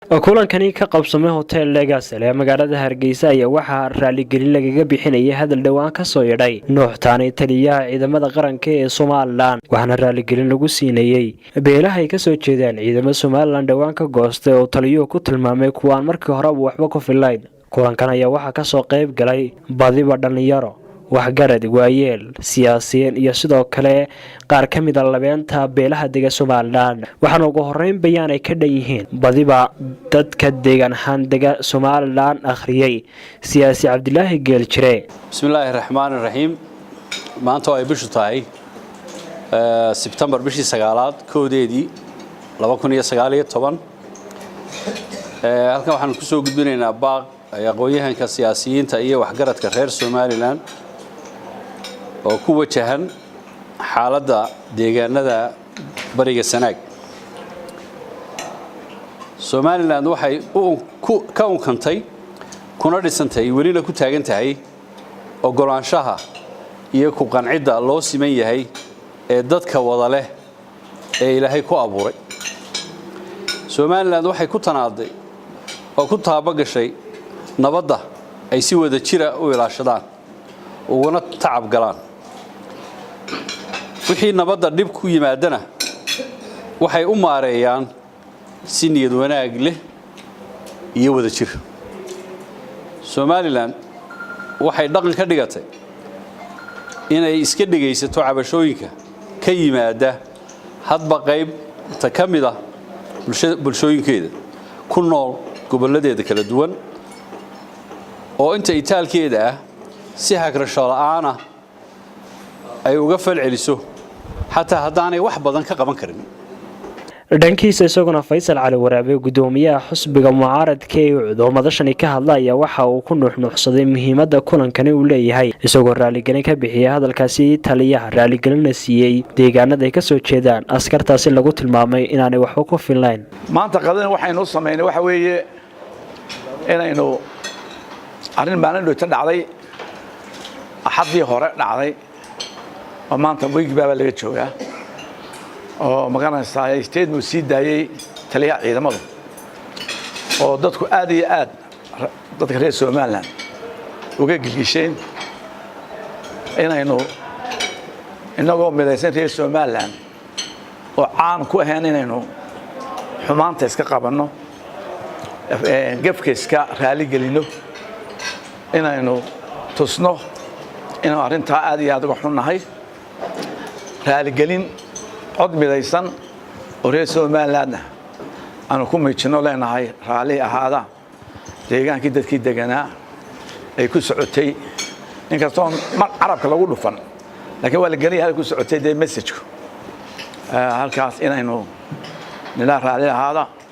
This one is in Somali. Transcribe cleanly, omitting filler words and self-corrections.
Kulankani ka qabsamay Hotel Legasel ee magaalada Hargeysa ayaa waxaa raaligelin lagaga bixinayay hadal dhowaan kasoo yidhay Nuux Taanay, taliyaha ciidamada qaranka ee Somalilan, waxaana raaligelin lagu siinayey beelaha ay kasoo jeedaan ciidamo Somalilan dhowaan ka goostay oo taliyuhu ku tilmaamay kuwaan markii horeba waxba ku filayn. Kulankan ayaa waxaa kasoo qayb galay badiba dhallinyaro, waxgarad, waayeel, siyaasiyiin iyo sidoo kale qaar ka mida labeenta beelaha dega Somalilan, waxaana ugu horeyn bayaan ay ka dhan yihiin badiba dadka deegaan ahaan dega Somalilan akhriyey siyaasi Cabdilaahi Geeljire. Bismillaahi raxmaani raxiim. Maanta oo ay bishu tahay Sebtembar bishii 9aad 1deedii 2019, halkan waxaanu kusoo gudbinaynaa baaq ay aqoon-yahanka, siyaasiyiinta iyo waxgaradka reer Somalilan oo ku wajahan xaaladda deegaanada bariga Sanaag. Somalilan waxay ka unkantay, kuna dhisantay, welina ku taagan tahay oggolaanshaha iyo ku qancidda loo siman yahay ee dadka wada leh ee Ilaahay ku abuuray. Somalilan waxay ku tanaaday oo ku taabagashay nabadda ay si wada jira u ilaashadaan uguna tacab galaan. Wixii nabadda dhib ku yimaadana waxay u maareeyaan si niyad wanaag leh iyo wada jir. Somalilan waxay dhaqan ka dhigatay inay iska dhegaysato cabashooyinka ka yimaada hadba qaybta ka mid ah bulshooyinkeeda ku nool gobolladeeda kala duwan, oo inta itaalkeeda ah si hagrasho la'aana ay uga falceliso, xataa haddaanay wax badan ka qaban karin. Dhankiisa isaguna Faysal Cali Waraabe, gudoomiyaha xusbiga mucaaradka ee UCID, oo madashani ka hadla, ayaa waxa uu ku nuuxnuuxsaday muhiimadda kulankani uu leeyahay, isagoo raaligelin ka bixiyay hadalkaasi taliyaha, raaligelinna siiyey deegaanada ay kasoo jeedaan askartaasi lagu tilmaamay inaanay waxba ku filnayn. Maanta qadana waxaynu u samaynay waxa weeye inaynu arrin maalin dhowta dhacday, Axaddii hore dhacday, oo maanta week baaba laga joogaa, oo magaranaysaa statement sii daayey taliyaha ciidamadu, oo dadku aad iyo aad, dadka reer Somaliland, uga gilgisheen, inaynu innagoo midaysan reer Somaliland oo caan ku ahayn inaynu xumaanta iska qabanno, gefka iska raaligelinno, inaynu tusno inaynu arrintaa aad iyo aad uga xunnahay, raaligelin cod midaysan oo reer Somalilandna aanu ku miijinno, leenahay raalli ahaada deegaankii dadkii deganaa ay ku socotay, inkastoo mar carabka lagu dhufan, laakiin waa la gelaya halka ku socotay dee message ku halkaas, inaynu nilaa raalli ahaada.